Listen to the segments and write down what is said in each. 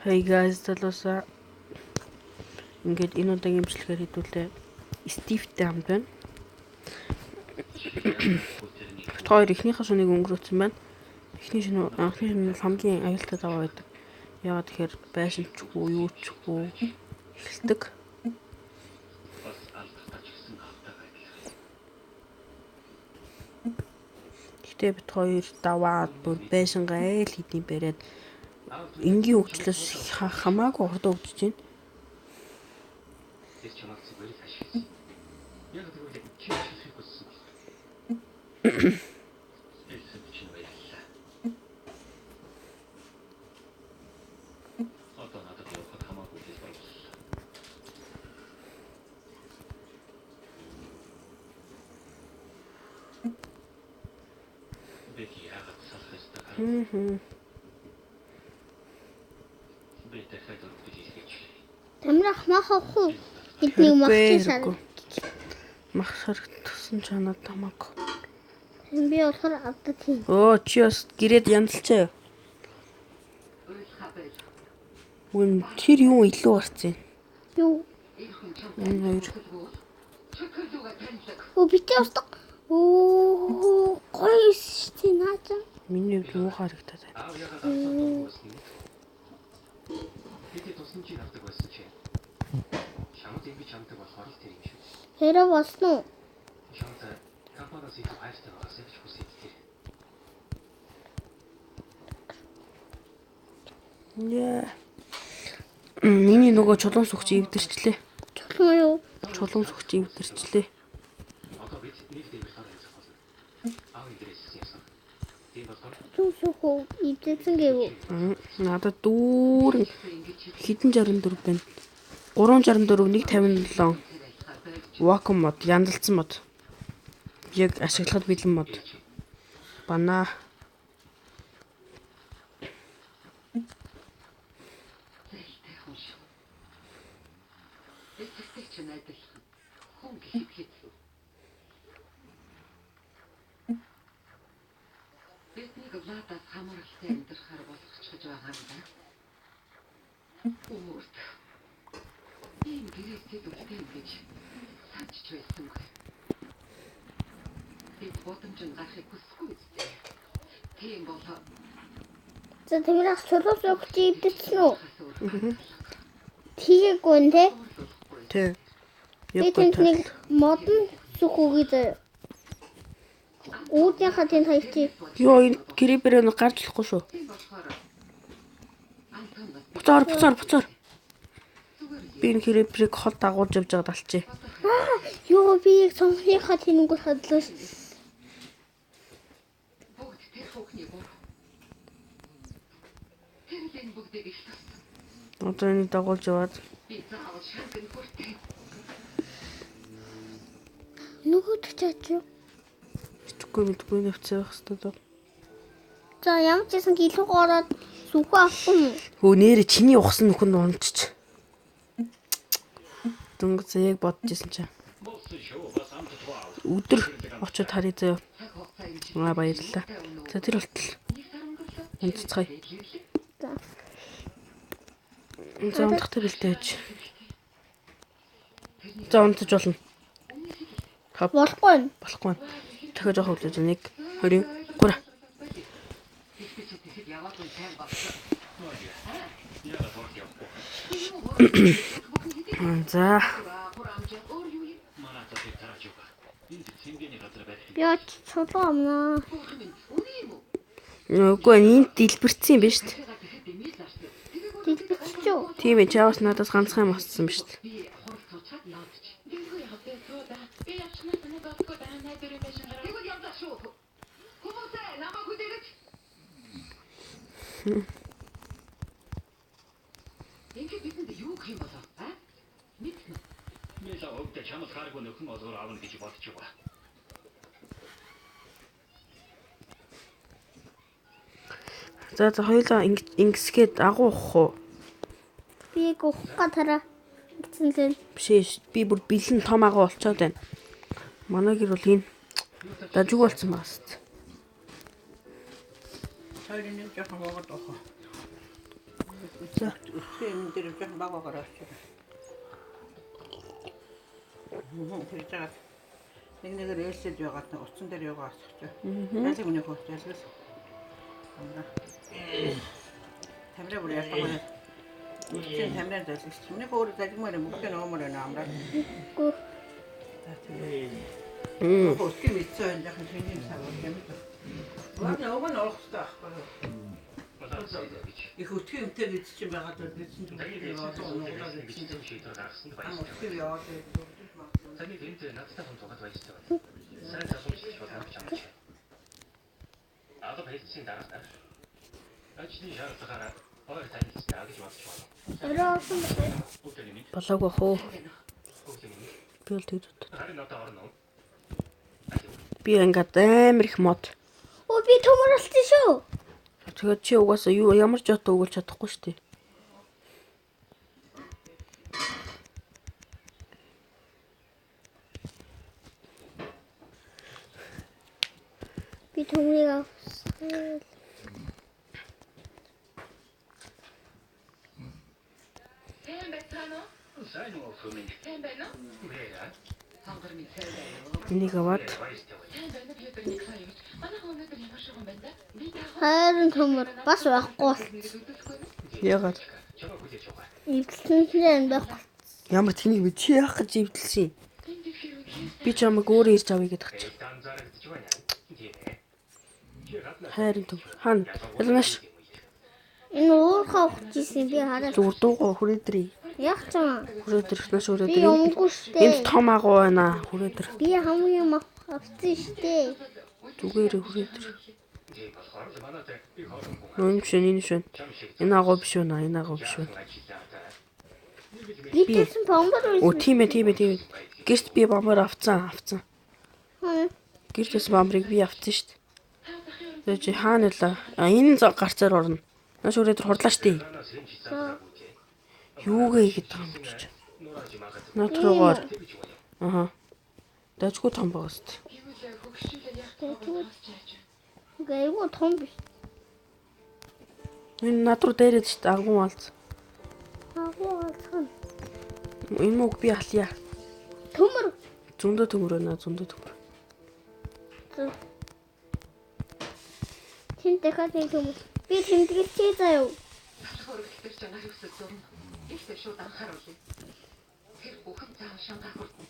Hey guys, залуусаа. Ингээд энэ удаагийн имчилгээр хэдүүлээ Стивтэй хамт байна. Бит хоёр эхнийхээ шөнөийг өнгөрөөцсөн байна. Эхний шөнө анхны шөнө нь хамгийн аюултай даваа байдаг. Яагаад тэгэхээр байшинчгүй, юу чгүй эхэлдэг. Гэхдээ бит хоёр даваад бүр байшингаа айл хэдийн бариад энгийн хөгжлөөс хамаагүй хурдан хөгжиж байна. Тамирах мах авах уу? Тэднийг мах чи сар. Мах саргдсан ч надад хамаагүй. Би болохоор авдаг юм. Өө чи бас гэрээд янзалчаа. Үн тэр юу илүү гарцсан. Юу? Энэ хоёр. Өө битээ устдаг. Оо гоё шүү дээ наача. Миний хувьд муухай харагдаад байна. Хэрэг болсон уу? Яа. Миний нөгөө чулуун сүгч эвдэрчлээ. Чулуун юу? Чулуун сүгч эвдэрчлээ. Чулуун сүх үү? Эвдэрсэн гэв үү? Надад дүүрэн хэдэн 64 байна. 364 157. Vacuum мод, янзалцсан мод. Яг ашиглахад бэлэн мод. Банаа. За Тамирах чулуун сүх чи эвдэрсэн үү? Тийгээгүй нь те. Тэ. Би Яг тэнд гоё. нэг модон сүх үгүй заяа. Үүдийнхаа тэнд хоёр чи Йоо энэ крипер нэг гарч болохгүй шүү. Буцаар буцаар буцаар. Би энэ криперийг хол дагуулж явж байгаад алчээ. Юу би яг цонхныхаа тэнэнгүүр хадлаа ш. Одоо энийг дагуулж яваад Нөгөөд чаач юу? мэдгүй мэдгүй нэвцээ байх хэрэгтэй доо. За ямар ч байсан гэлэг ороод сүхүү авахгүй юм. Хөө нэрэ чиний ухсан нөхөнд унчиж. Дөнгөж яг бодож исэн чинь. Өдөр очиод харъя заяа. Аа баярлалаа. За тэр болтол унтцгаая. За. За унтахтай бэлдээ байж. За унтаж болно. Хап Болохгүй юм. болохгүй. Дахиад жоох хүлээж 1 2 3. За Би очиж чулуу авнаа. Үгүй энд дэлбэрсэн юм биш үү? Дэлбэрч үү? Тийм ээ, чаавас надаас ганцхан юм асуусан биш үү? За за хоёулаа ингэсгээд агуу ухах уу? Би яг ухах га тараа гэсэн л. Биш ээ, би бүр бэлэн том агуу болцоод байна. Манай гэр бол энэ дажиг болсон байгаа сте. Хоёрын нэг жоохон богод уух. За. Өсгөн юм дээр жоохон баг багаар авчир. Тэр жагаад нэг нэгээр ээлсэж байгаад утсан дээр яваа асууч. Ялэг миний хөө ялгал. Амра. Тамираа бүр ялгаа. Үсгийн тамираа залгич. Миний хөө өөр залгимаар юм бүгд нөмөр байна амраа. Гүү. За тэгээ. Өсгийн мэдсэн байх жоохон шинжин савар юм л. Уг нь уг нь олох хэрэгтэй байхгүй юу? Их өтгөн юмтай гэж чинь байгаад бол бид чинь түлхийг яваад нуглаад гэсэн чинь ам өтгөн яваад Таны энд надтай хамт байгаад баяртай байна. Сайн залуучч болно гэж амлаж байна. Алга хэлцсийн дараа ажлын шаардлагаараа ойр танилцсаа гэж бодож байна. Өрөө олсон байна. Өглөөний мэнд, Болоогүй бах уу. өглөөний мэнд. Би бол тэгж боддог. Харин одоо орно уу? Би ингээд амар их мод. Оо би төмөр олсон шүү. Тэгээд чи угаасаа юу ямар ч жото өгүүлж чадахгүй шүү дээ. Би төмрийг авсан. Сайн байцгаана уу? Сайн уу хүмүүн? Сайн байна уу? Бэра. Хонгор минь сайн байна уу? Энийг аваад Баяртай байна. Сайн байна Петр Николаевич. Манайхан өнөөдөр ямар шиг юм байна да? Би та Хайрын төмөр бас байхгүй бол. үзүүлэхгүй юу? ягаад Чамайг хүлээж аваа. Эвдэлсэн байхгүй. ямар тэнийг би чи яах гэж эвдэлсэн юм? Энэ дэлхий үнэхээр Би чамайг өөрөө ирж авъя гэдэг чи. Эй, данзаарагдж байна. Тийм ээ. Чи гаднаа Хайрын төмөр. Хаана? Ялнаш. Энэ уурхаа ухаж исэн би хараад. Зүгээр дуугаа хүрээдрий. Яг ч юм. Хүрээдэр нааш Би хүрээдэр. юмгүй штэ. Энд том агуу байна. Хүрээдэр. Би хамгийн юм авсан штэ. Зүгээр хүрээдэр. Тийм болохоор л манайд их олон хүн Нөө юм шин энэ шин. чам шиг Энэ агуу биш үү наа? Энэ агуу биш үү? ажиллаа. Би тэгсэн бомбар Оо байсан. тийм ээ тийм ээ тийм ээ. Гэрт би бомбар авцсан авцсан. Хм. Гэрт бас бомбарыг би авцсан шүү дээ. Тэгээ чи хаана нэлээ? А энэ гарцаар орно. Нааш хүрээдэр хурлаа шүү дээ. Манаас энэ чи задраагүй тий. Юугээ хийгээд байгаа юм чи? Нурааж магад Наад руугаар. тэгж байна. Аха. Дажгүй том байгаа шүү дээ. Гэвэл хөгшүүлээ яах Тэгээд вэ? Яаж вэ? Үгүй айгүй том биш. Энэ над руу дээрэд шүү дээ. Агуу алц. Агуу алцхан. Энэ мөг би алъя. Төмөр. Зөндөө төмөр байна, зөндөө төмөр. Тэн дахиад нэг төмөр. Би тэмдэглэчихье заяа. Талах өргөлтөр чанар өсөж зурна. Ихтэй шууд анхааруулъя. Тэр бүхэн цаан шангаа хүртэн.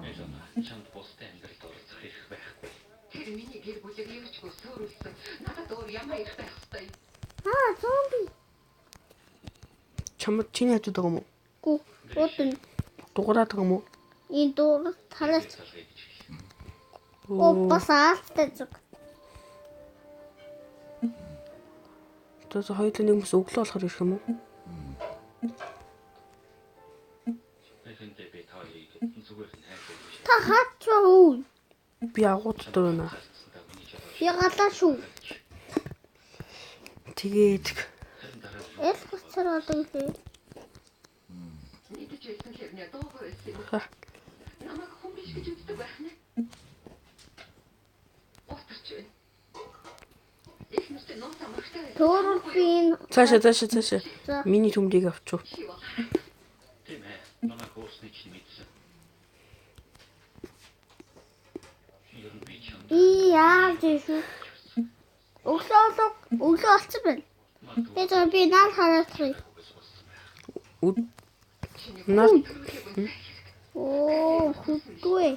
Элена чамд бусдын амьдралд оролцох эрх байхгүй. Тэр миний гэр бүлийг юучгүй сөөрүүлсэн. Надад өөр ямар эрх байх ёстой юм? Аа зомби. Чамд чиний хажууд байгаа юм уу? Гү. Удын. Дугаараад байгаа юм уу? Энэ дуур талаас. Салгыг гэж хэл. Оо бас аалтай зүг. Тэгээс хоёулаа нэг хүмүүс өглөө болохоор ирэх юм уу? Эхэндээ би та хоёрыг зүгээр нь хайрлаж биш. Та хаач уу? Би агуу дотор байна. Цаасандаа миний чадвар Би галаа шүү. Тэгээд харин дараа нь Эл гоцор одоо илээ. Мэдэж байсан хэрнээ дуугүй байсан юм. ха, Намайг хүн биш гэж үздэг байх нь. Утарч байна. Их нэртэй нууц амархтай байсан. Төөрөл би энэ цаашаа цаашаа цаашаа. за Миний төмрийг авчив. Чи бол тийм ээ. Намайг хөөсний чинь мэдсэн. Ер нь би чамд би яаж шүү. Өглөө болов өглөө олцсон байна. Би зөв би наар хараад байна. Үд Наар Оо хөддгүй.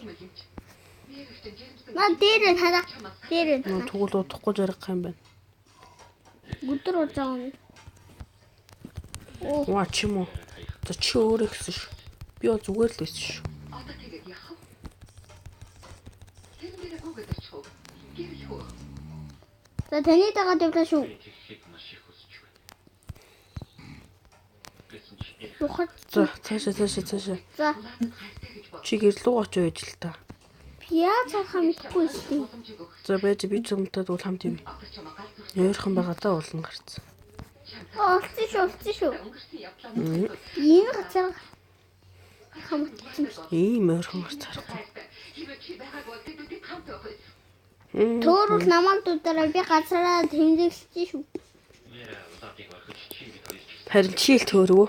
Наа дээр нь хараа. Дээр нь. нөө тэгвэл удахгүй жаргах юм байна. Өдөр болж байгаа юм. Оо Ваа чи юм уу? За чи өөрөө гэсэн шүү. Би бол зүгээр л байсан шүү. Одоо тэгээд яах вэ? Тэр нэрээ гүгээд очих уу? Гэрлэх үү? за таны дагаад явлаа шүү. би тэгэхийг маш их хүсэж байна. Гэсэн чи эрх Ухаж. За цаашаа цаашаа цаашаа. За Надад хайртай гэж бод. Чи гэрэл рүү очиж байж л та. би яаж харахаа мэдэхгүй шүү дээ. Боломжийг өгөх. За байж би чамтай тэгвэл хамт юм. Одоо чамаа гал зүрх Нойрхон байгаа да уулна гарцсан. Оо олцсон шүү, олцсон шүү. өнгөрсөн явдлаа нөхөд Энэ газар хамтсан шүү. Ийм ойрхон гарц харахгүй. хайртай. Хэрвээ чи байгааг бол тэд үдээ хамт байх байсан. Төөрөл намайг дуудаарай. Би газараа тэмдэглэж шүү. Харин чи л төөрөө.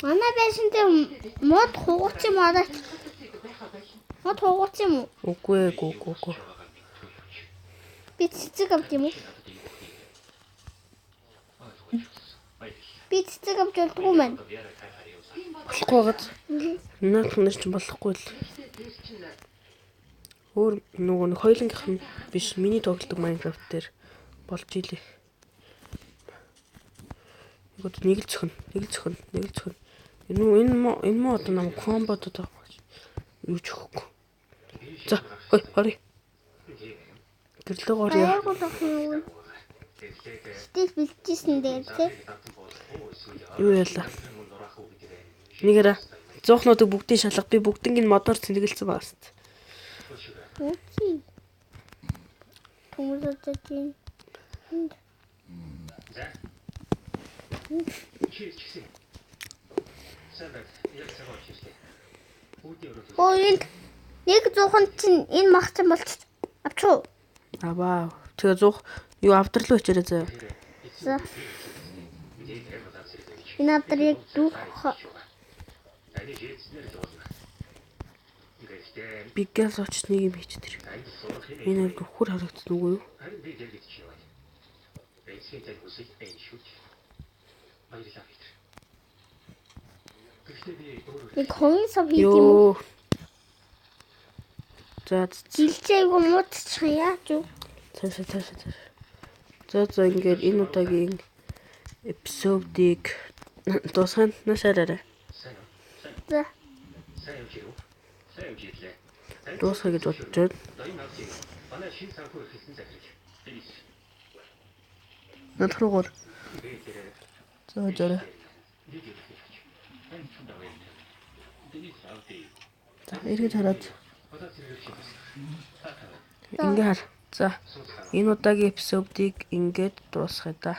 Манай байшин дээр мод хугарч юм араач. Мод хугарч юм уу? Үгүй ээ, үгүй үгүй үгүй. Би цэцэг авд юм уу? Би цэцэг авч болдгоо маань. Болохгүй байгаад. Наадах нар чинь болохгүй л. Өөр нөгөө нэг хоёулангийнх нь биш, миний тоглодог Minecraft дээр болж илээ. Нэг одоо нэг л цохино, нэг л цохино, нэг л цохино. Энэ муу одоо нам комбод одоо юу ч өгөхгүй. За, хой, хорь. Гэрлөө горё. Аягүй л ах юм. Стил бэлтжижсэн дээр тий. Юу яалаа? Нэгээрээ зоохнуудыг бүгдийг шалга. Би бүгднийг нь модоор цэнгэлсэн байгаа шүү. Үгүй. Төмөрөд чинь. Оо энд нэг зуухан чинь энэ мах чинь болчих. Авч уу? Аваа. Тэгээ зуух юу авдрал өчээрэй заяа. За. Энэ авдар яг дүүх. Би газ очиж нэг юм хийчих тэр. Энэ хоёр хөр харагдсан үгүй юу? Нэг хонь сав хийх юм уу? Йоо. За Жилчээ айгу муудчих яа ч юу? цаашаа цаашаа цаашаа. За за ингээд энэ удаагийн эпизодыг дуусгана. Наашаарай. За. Дуусгая гэж бодож байна. Надад руу гол. За жаарай. За эргэж хараад. Ингээ хар. За энэ удаагийн эпизодыг ингээд дуусгая да.